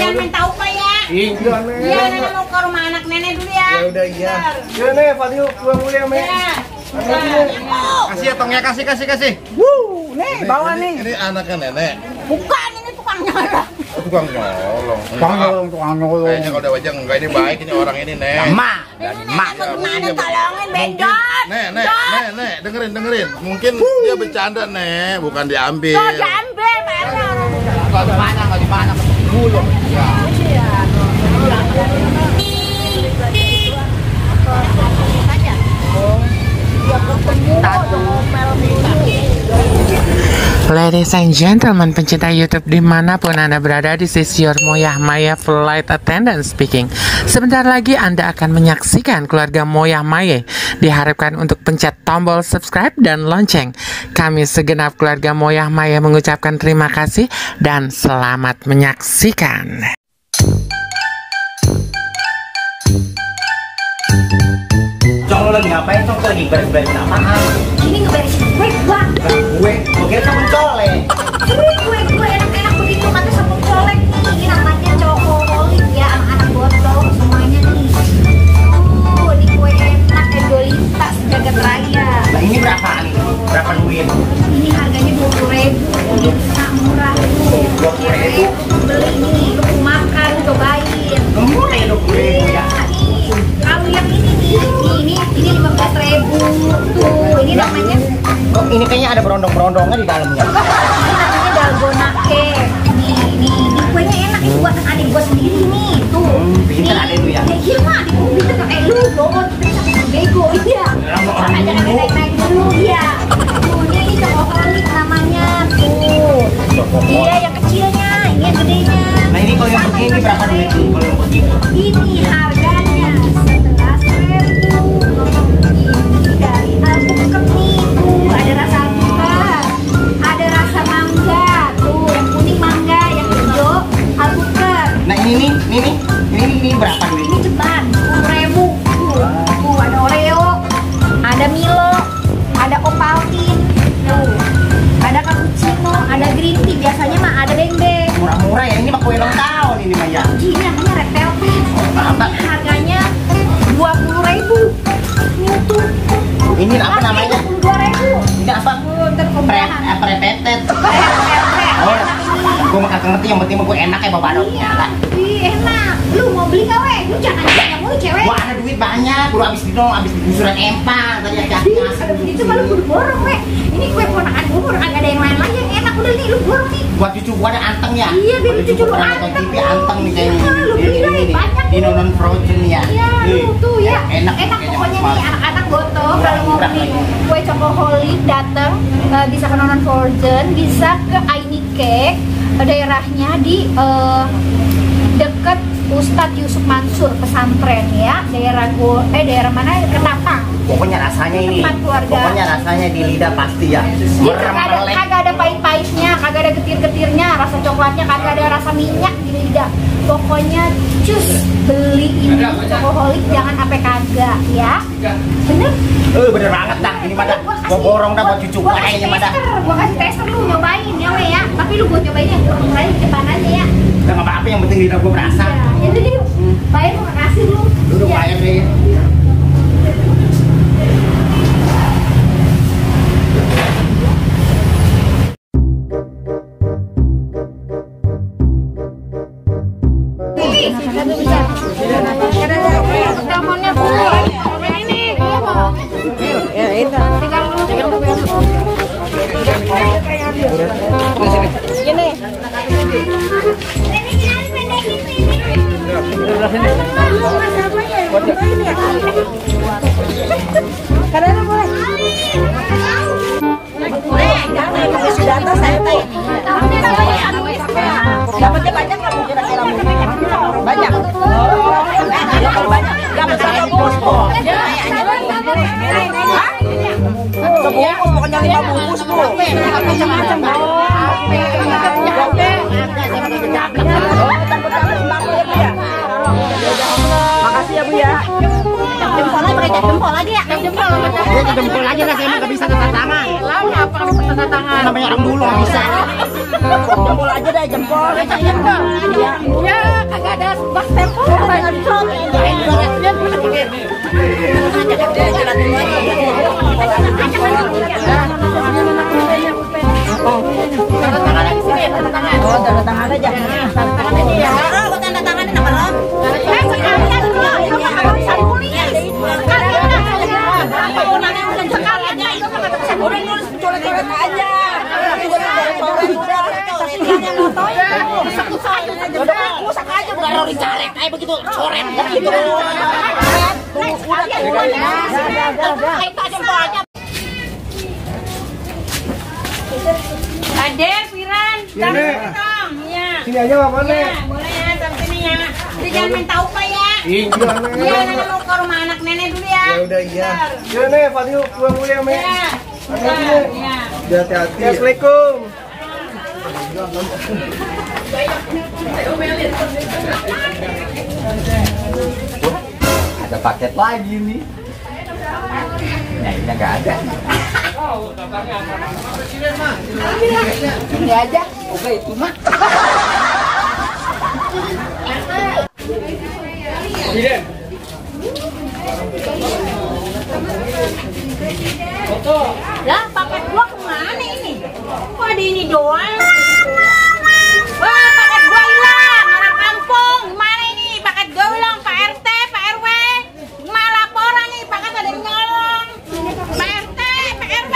jangan main tahu Pak ya. Iya, Nek. Iya, Nenek mau ke rumah anak Nenek dulu ya. Ya udah iya. Ya, Nek, Fadil pulang dulu ya, Mek. Iya. Kasih ya Tong ya, kasih. Nih, bawa nih. Ini anaknya Nenek. Bukan, ini tukang nyala. Tukang nolong. Tukang nolong. Kayaknya kalau udah wajah enggak, ini baik ini orang ini, Nek. Mak. Mak, gimana tolongin bendot. Nek, dengerin. Mungkin dia bercanda, Nek, bukan diambil. Kok diambil, Pak? Enggak di mana. Gulung. Ya. Ladies and gentlemen, pencinta YouTube dimanapun Anda berada, this is your Moyah Maya Flight Attendant speaking. Sebentar lagi Anda akan menyaksikan keluarga Moyah Maya. Diharapkan untuk pencet tombol subscribe dan lonceng. Kami segenap keluarga Moyah Maya mengucapkan terima kasih dan selamat menyaksikan. Cong, lo lagi ngapain, Cong? Lagi beres-beresin apaan? Ini ngeberesin kue, Bang. Gue kira kamu colek. Kue enak-enak begitu kata sama colek nih. Ini namanya cokoholik ya, anak-anak botol semuanya nih. Ini kue enak Edolita sejagat raya. Nah, ini berapa nih? Berapa duit? Ini harganya 20.000. Bisa murah tuh. 20.000. Beli nih, lu mau makan, cobain. Murah ya 20.000 ya. Kalau yang ini nih, ini 15.000 tuh. Ini namanya Oh, ini kayaknya ada berondong-berondongnya di dalamnya. ini namanya dalgona cake. Nih, kuenya enak nih buat adik gua sendiri nih. Tuh. Pinter adek lu ya. Iya mah, adik gua pinter kayak lu dong. Kita bisa bego iya. Jangan naik dulu iya. Tuh, ini cokoholik namanya tuh. Iya, yang kecilnya, ini yang gedenya. Nah, ini kalau yang begini berapa duit tuh? Kalau yang begini? Ini harganya 11.000. Ini dari alpukat nih tuh, ada rasa alpukat, ada rasa mangga tuh, yang kuning mangga, yang hijau alpukat. Nah, ini berapa duit? Ini ceban 10.000 tuh, ada Oreo, ada Milo, ada Ovaltine tuh, ada cappuccino, ada green tea, biasanya mah ada dendeng. Murah-murah ya, ini mah kue ulang tahun ini mah ya. Ini namanya red velvet. Mantap. Harganya 20.000. Ini tuh. Ini apa namanya? 22.000. Ini apa? Prepetet. Oh, gue mah kagak ngerti, yang penting mah gue enak ya babaroknya lah. Ih, enak. Lu mau beli gak weh? Lu jangan tanya mulu cewek. Gua ada duit banyak, gua habis digusuran empang tadi ada Ada begitu malu kudu borong weh. Ini kue ponakan gue udah kagak ada yang lain lagi yang enak. Udah nih lu borong nih. Buat cucu gua ada anteng ya. Iya, biar cucu lu pernah anteng. nonton TV anteng nih kayaknya. Iya, lu beli deh, banyak Di nonton Frozen ya. Iya, lu tuh ya. Enak Pokoknya nih anak-anak gotong kalau mau beli kue cokoholik datang bisa ke Nonon Frozen, bisa ke Aini Cake, daerahnya di dekat Ustadz Yusuf Mansur pesantren ya, daerah mana? Ketapang. Pokoknya rasanya ini. Tempat keluarga. Pokoknya rasanya di lidah pasti ya. Dia kagak ada pahit-pahitnya, kagak ada getir-getirnya, rasa coklatnya kagak ada rasa minyak di lidah. Pokoknya cus beli ini cokoholik jangan sampai kagak ya. Bener? Bener banget dah ini mah dah. Gua borong dah buat cucu gua kayaknya mah dah. Gua kasih tester lu nyobain ya we ya. Tapi lu buat nyobainnya murah-murahin di depan aja ya. Udah enggak apa-apa, yang penting lidah gua berasa. Ya udah yuk. Bayar lu makasih lu. Duduk bayar deh. Teleponnya full. Ini. Ya itu. Gini. Karena boleh. Data saya dapatnya banyak nggak kira-kira banyak. Ya kalau banyak dapat saya bos. Sebungkus pokoknya 5 bungkus bu. Macam-macam. Makasih ya bu ya. Jempol aja pakai jempol aja ya. Jempol aja lah, saya nggak bisa tanda tangan. Lalu apa kalau tanda tangan? Namanya orang dulu nggak bisa. Jempol aja deh, jempol. Jempol. Ya. Tanda tangan di sini, tanda tangan. Oh, tanda tangan aja. Tanda tangan ini ya. Oh, tanda tanganin apa lo? Sekalian lo, itu mah bisa tulis. Sekalian apa orangnya udah sekalian aja itu mah bisa boleh nulis coret-coret aja. Udah motonya. Udah rusak aja bukan lo dicaret aja begitu coret begitu. Udah. Itu aja aja. Ade, Piran, Ini. dong, ya. Sini aja Bapak Ya, nih. boleh ya, sampai sini ya. Udah jangan main tahu pak ya. Iya, Iya, nenek mau ke rumah anak nenek dulu ya. Ya udah iya. Ya nih, Fadil pulang dulu ya, Mek. Ya, Hati-hati. ya. Ya, hati-hati. Assalamualaikum. Ada paket lagi nih. Nah, ini nggak ada. Ini aja. Oke, itu mah. Lah, paket gua kemana ini? Kok ada ini doang? Wah, paket gua hilang, orang kampung. Gimana ini? Paket gua hilang, Pak RT, Pak RW. Gimana laporan nih? Paket ada yang nyolong. Pak RT, Pak RW.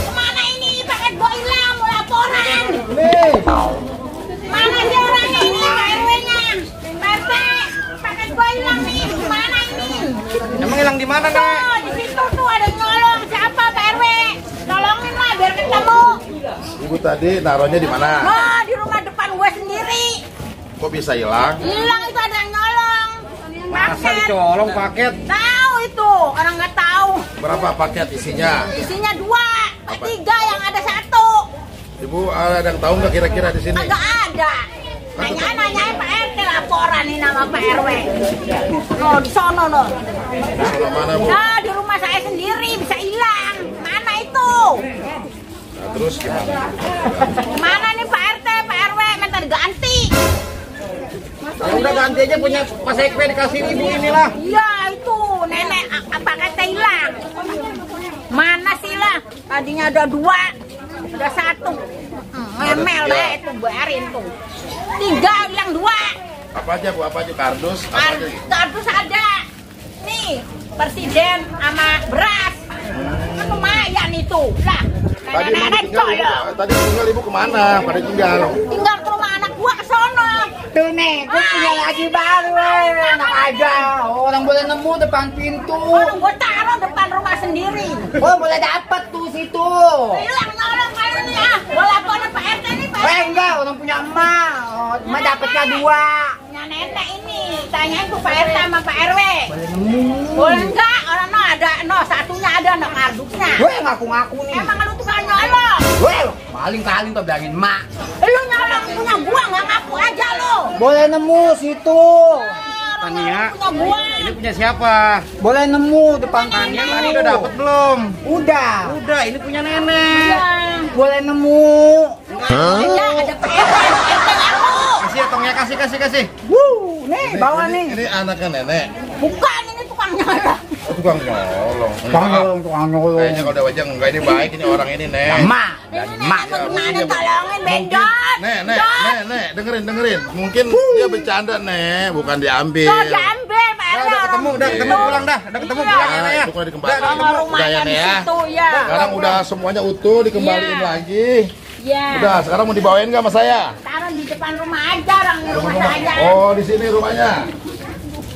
Kemana ini? Paket gua hilang, mau laporan. Mana sih orangnya ini, Pak RW-nya? Pak RT, paket gua hilang nih. Gimana ini? Emang hilang di mana, Nek? Oh, di situ tuh ada yang nyolong. Siapa, Pak RW? Tolongin lah biar ketemu. Ibu tadi naruhnya di mana? Oh, di rumah depan gue sendiri. Kok bisa hilang? Hilang itu ada yang nyolong. Masa Paket. dicolong paket? Tahu itu, orang nggak tahu. Berapa paket isinya? Isinya 2, Apa? 3 yang ada 1. Ibu ada yang tahu nggak kira-kira di sini? Agak ada. Nanyain Pak RT laporan nih nama Pak RW. No, di sono no. Sebelah mana, Bu? Nah, di rumah saya sendiri bisa hilang. Mana itu? Nah, terus gimana? Mana nih Pak RT, Pak RW minta diganti. Ya udah ganti aja punya Pak Sekwe dikasih ibu inilah. Iya itu nenek apa kata hilang? Mana sih lah? Tadinya ada 2, ada 1. Ngemel lah itu bayarin tuh. 3 hilang 2. Apa aja, Bu? Apa aja? Kardus? Apa aja? Kardus ada. Nih presiden sama beras. Kan lumayan itu lah. Tadi Ibu Nenek tinggal, colong. tadi tinggal Ibu kemana? Pada tinggal. Tinggal ke rumah anak gua ke sono. Tuh nih, gue punya lagi baru. Enak aja. Orang boleh nemu depan pintu. Orang gua taruh depan rumah sendiri. Oh, boleh dapat tuh situ. Hilang nyolong kayak ini ah. Gua laporin Pak RT nih Pak. Enggak, orang punya emak. Oh, emak dapatnya 2. Punya nenek ini. Tanyain tuh Pak RT sama Pak RW. Boleh enggak? Orang no ada, no satunya ada no kardusnya. Gue ngaku-ngaku nih. Emang lu tuh gak nyolong? Gue maling-kaling tuh bilangin mak. Lu nyolong punya gua nggak ngaku aja lo. Boleh nemu situ. Tania, Punya gua. ini punya siapa? Boleh nemu depan Tania tadi udah dapat belum? Udah. Udah, ini punya nenek. Iya. Boleh nemu. Ada Pak RT ngaku. Kasih ya tongnya, kasih. Nih, bawa nih. Ini anaknya nenek. Bukan ini tukang nyolong. Oh, tukang nyolong. Tukang nyolong. Kayaknya kalau udah wajah enggak ini baik ini orang ini, Nek. Mak. Ini Mak. nenek bagaimana tolongin bendot. Nek, dengerin. Mungkin dia bercanda, Nek, bukan diambil. Tuh diambil Pak RT. Udah ketemu pulang dah. Udah ketemu Iya. pulang ya, Nah, ya. itu kalau dikembaliin. Sama rumahnya Udah di ya. situ ya. Sekarang udah semuanya utuh dikembaliin Iya. lagi. Iya. Udah, sekarang mau dibawain nggak sama saya? Taruh di depan rumah aja orang di rumah saya. Oh, di sini rumahnya.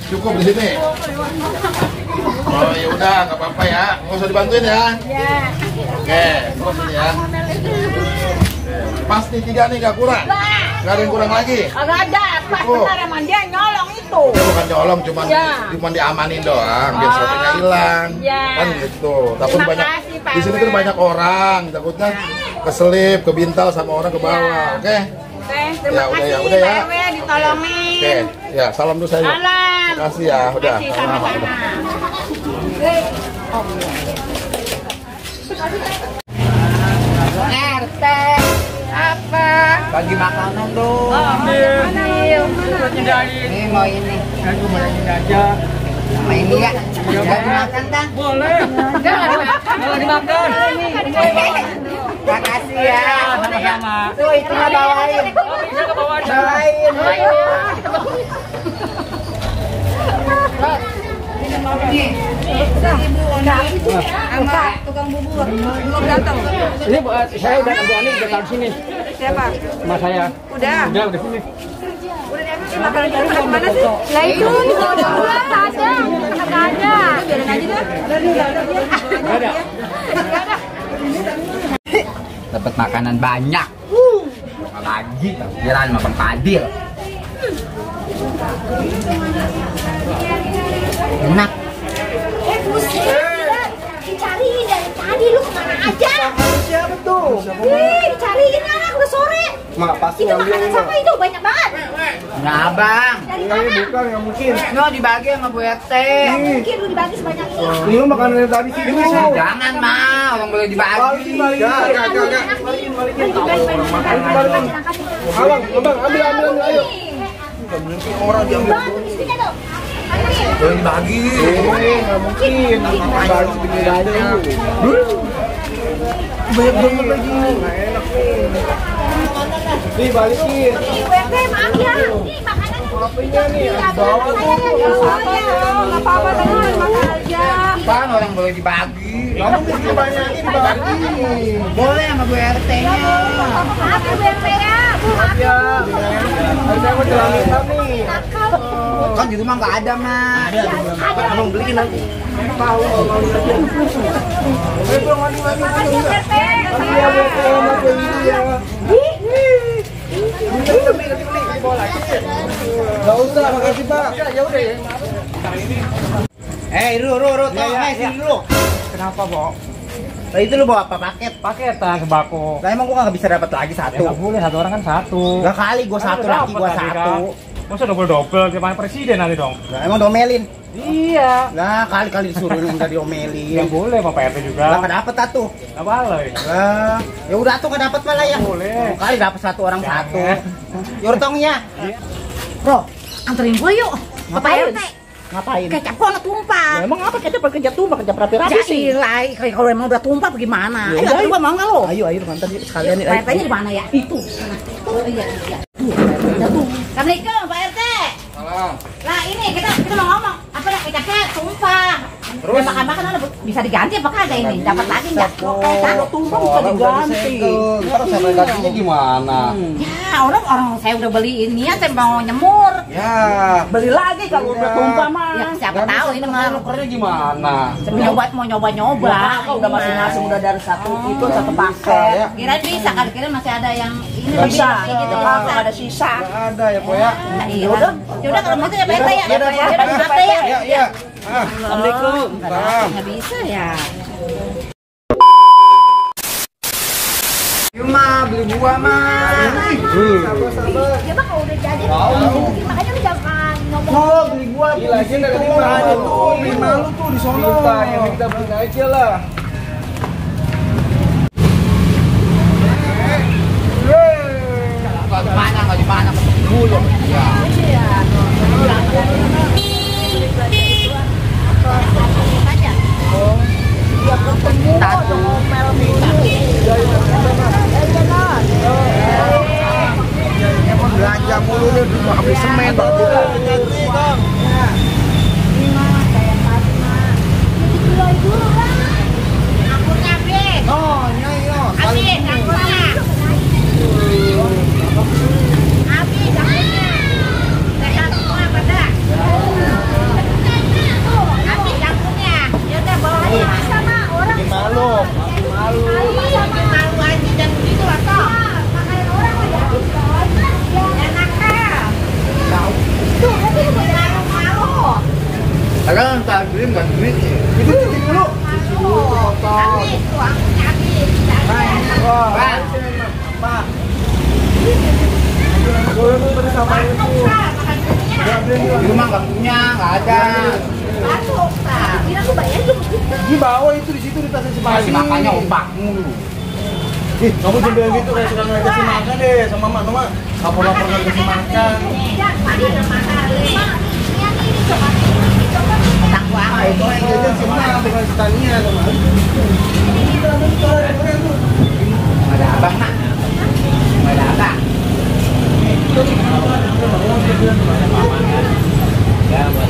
Cukup di sini. Oh, ya udah, nggak apa-apa ya. Nggak usah dibantuin ya. Iya. Oke, terus ini ya. Pasti 3 nih, nggak kurang. Nggak ada yang kurang lagi. Kagak ada, pas Cukup. benar emang dia nyolong itu. Dia bukan nyolong, Ya. cuma diamanin doang, biar Oh. sesuatunya hilang. Ya. Kan gitu. Takut Terima banyak. kasih, Pak Di sini RW. kan banyak orang, takutnya keselip, kebintal sama orang ke bawah. Oke. Oke, terima Ya, udah, kasih ya, udah ya. Pak RW ditolongin. Oke. Ya, salam dulu saya. Salam. Terima kasih ya, udah. Terima kasih, sama-sama. RT. Apa? Bagi makanan dong. Ambil. Nih mau ini. Aku mau aja. Sama ini ya. Enggak dimakan, Tang. Boleh. Enggak dimakan. Makasih ya. Sama-sama. Tuh, itu mah bawain. Bisa ke bawah aja. Bawain. Tukang bubur belum datang. Ini saya udah Bu Ani udah taruh sini. Siapa? Mas saya. Udah Udah sini. makanan dari mana sih? Lah itu di bawah ada. Enggak ada. Biarin aja deh. Enggak ada. Dapat makanan banyak. Lagi takbiran sama Bang Fadil. Enak. Buset. Dicariin dari tadi lu kemana aja? Siapa tuh? Dicariin anak udah sore. Mak pasti Itu makanan siapa itu banyak banget. Nah, Abang. Dari mana? bukan yang mungkin. No dibagi sama Bu RT. Mungkin lu dibagi sebanyak ini. Ini makanan yang tadi sih. Jangan, Ma. Orang boleh dibagi. Enggak. Abang, ambil ayo. Orang diambil. Bantu istrinya tuh. Anterin. Boleh dibagi. Enggak mungkin. Baru segini aja. Banyak banget lagi. Enggak enak nih. Nih balikin. Nih, WP maaf ya. Nih makanannya. Kopinya nih, Bawa bawa tuh. Enggak apa-apa, tenang, makan aja. Pan orang boleh dibagi. Kamu bikin banyakin dibagi. Boleh sama Bu RT-nya. Maaf ya WP ya. Maaf Ya, harusnya aku celana nih. Kan di rumah nggak ada, Ma. Abang beliin nanti. Tahu. Makasih ya WP. Iya, betul, makasih ya. Nggak usah, makasih Pak. Ya udah ya. Ru, tolong sini dulu. Kenapa, Bo? Nah, itu lu bawa apa paket? Paketan sembako. Lah emang gua nggak bisa dapat lagi Ya satu. nggak boleh, satu orang kan satu. Gak kali gua satu lagi gua satu. Masa double-double kayak presiden nanti dong? Lah emang domelin. Iya. Lah kali-kali disuruh nggak Nggak diomelin. boleh, Pak RT juga. Lah nggak dapet satu. Nggak boleh. Lah ya udah tuh nggak dapet malah ya. Boleh. Kali dapet satu orang Jangan. satu. Yortongnya. Bro, anterin gue yuk. Ke Pak Ngapain? RT. Ngapain? Kecap kok nggak tumpah. Ya, emang apa kecap kerja tuh kerja rapi-rapi sih. Jahilai, kalau emang udah tumpah bagaimana? Ya Ayo, udah, anterin gue mau nggak lo? Ayo mantan yuk sekalian nih. Pak RT-nya di mana ya? Itu. Oh iya. Tuh, ada tuh. Assalamualaikum Pak RT. Salam. Lah ini kita mau ngomong. Apa ya kecapnya tumpah. Terus? Makan bisa diganti apa kagak ini? Dapat lagi nggak? Kalau tumpah bisa diganti. Ntar saya gantinya gimana? Ya orang saya udah beli ini ya, saya mau nyemur. Ya, Beli lagi kalau udah tumpah mah. Ya siapa tahu ini mah nukernya gimana? mau nyoba. Udah masing-masing udah dari satu itu satu paket. Kirain bisa kan, kirain masih ada yang ini Bisa. kayak gitu kalau ada sisa. Nggak ada ya, Po ya? Nah, iya udah. Ya udah kalau gitu ya Pak RT ya. Ya udah Pak RT ya. Ya. Assalamualaikum. Nggak bisa ya. Yuk mah beli buah mah. Ya bang kalau udah jadi makanya lu jangan ngomong. Oh beli buah. Lagi dari mana tuh? Beli malu tuh di sono. Yang kita beli aja lah. Nggak di mana dulu. Belanja mulu nih, habis semen. Akunnya habis. Oh, nyai yo. Habis akunnya. Habis akunnya. Saya semua pada. Habis akunnya. Ya udah bawa aja. Sama orang Malu. Malu aja dan begitu lah toh. makanan orang aja. Enak kan? Tuh, nanti lu mau Malu. Kadang tak beli nggak duit. Itu cuci dulu. Habis tuh akunnya habis. Wah, Pak. Boleh tuh tadi sama itu. Di rumah nggak punya, nggak ada. Masuk, Pak. Kira lu bayar lu kita. Di bawah itu di situ di tasnya si Masih makannya ombak mulu. Ih, kamu jembel gitu kayak suka nggak kasih makan deh sama mama. Lapor-lapor nggak kasih makan. Ya, tadi ada makanan. Mak, ini coba. Coba pertanian. Ada abang nak. Ada abang.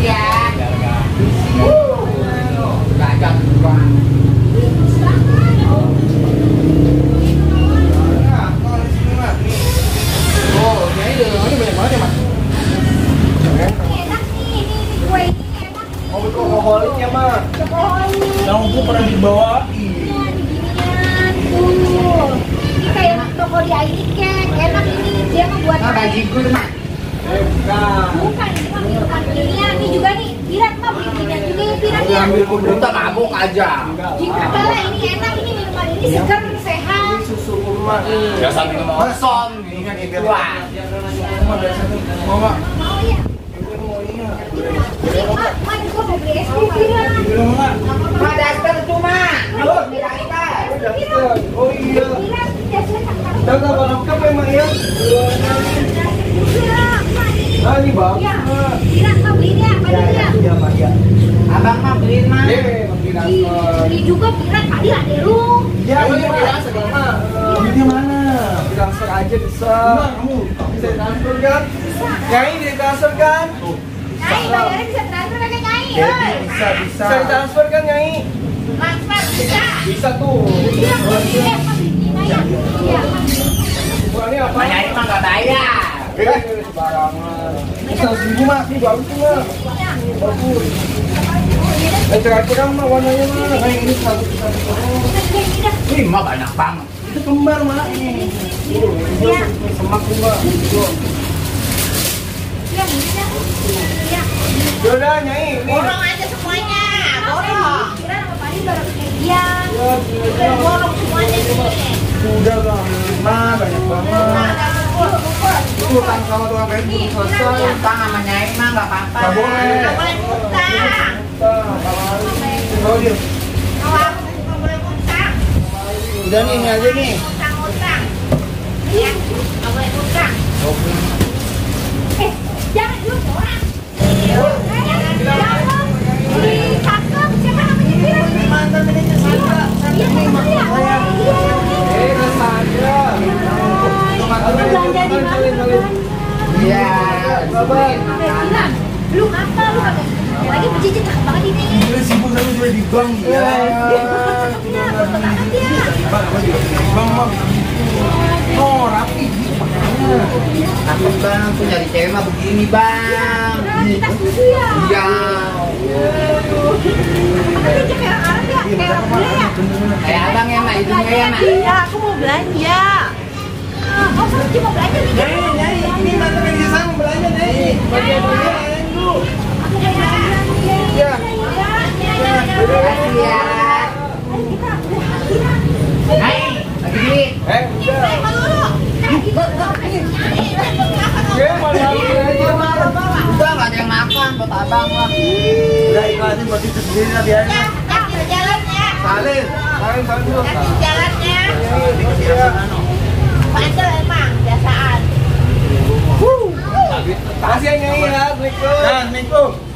Ya. Dagang juga. Oh, ini banyak banget ya, Mas. Enak nih, ini kue ini enak nih. Oh, itu alkoholiknya, Mas. Chocoholic. Yang aku pernah dibawain. Iya, diginian tuh. Ini kayak toko di ID Cake, enak ini. Dia mah buat Gajiku itu, Mas. Bukan. bukan, ini mah minuman ginian. Ini juga nih, Pirat mah beli ginian juga ya Pirat ya. Ambil kuduta mabuk aja. Jika kalah ini enak, ini minuman ini segar, sehat. Susu kurma ini. Biasa minum Kosong, ini kan ituan. Mau nggak? Mau ya? Ma juga mau beli es krim Pirat. Belum nggak? Ma daster tuh, Ma. Halo. Oh iya. Pirat, biasanya kakak. Dagang lengkap ya, Mak ya? Pirat, Ma ini. Ah, ini bang. Ya, Pirat mah beli dia, apa dia? Iya, Mak ya. Abang mah beliin, Ma. Beli juga Pirat, tadi ada lu. Ya, ini transfer, Mak. Duitnya mana? Transfer aja bisa. Kamu bisa transfer kan? Nyai di transfer kan? Nyai, bayarnya bisa transfer kagak Nyai? Oi. Bisa. Bisa ditransfer kan, Nyai? Transfer bisa. Bisa tuh. Iya, beli ya, Iya. Wah, ini apa? Nyai mah nggak bayar. Sembarangan. Bisa 1.000, Mak. Ini bagus tuh, Mak. Bagus. Terakhir Mak, warnanya, Mak. Nah, ini satu. Ini mah banyak banget. Itu kembar, Mak. Iya. Semak tuh, Mak. Iya, bisa. Iya. Yaudah, Nyai. Ini. Borong aja semuanya. Borong. Kira sama Pak Adi baru kejadian. Ya, Borong semuanya nih. udah Bang, Mak. Banyak banget. Itu utang sama tukang Facebook selesai. Utang sama Nyai mah nggak apa-apa. Nggak boleh. Nggak boleh utang. Oh, dia. Kalau aku nggak boleh utang. Udah nih, ini aja nih. Utang. Ya, nggak boleh utang. Jangan dulu orang. Jangan. Di cakep, siapa namanya Kira? Mantan manajer saya. Iya, teman ya. Saja. Belanja di mana? Iya. Sabar. Bilang, lu apa lu kagak? Lagi pecicit cakep banget ini. Ini sibuk saya juga di bank ya. Iya, foto banget ya. Bang, Bang. Oh, rapi. Takut bang, tuh nyari cewek mah begini bang. Nah, kita setuju ya. Iya. Apa dia kayak orang Arab ya? Kayak orang bule ya? Kayak abang ya mak, hidungnya ya mak. Iya, aku mau belanja. Oh, saya cuma belanja nih. Nyai, ini mantan manajer saya mau belanja, Nyai. Bagian-bagian dulu. Aku mau belanja nih. Iya. Makasih ya. Hai, lagi duit. Udah. Ya, malah aja, Mak. Udah nggak ada yang makan buat abang lah. Udah ikhlasin buat itu sendiri lah biarin. Kasih jalannya. Salin dulu. Kasih jalannya. Iya. Bandel emang biasaan. Kasih ya, Nyai ya. Assalamualaikum. Assalamualaikum.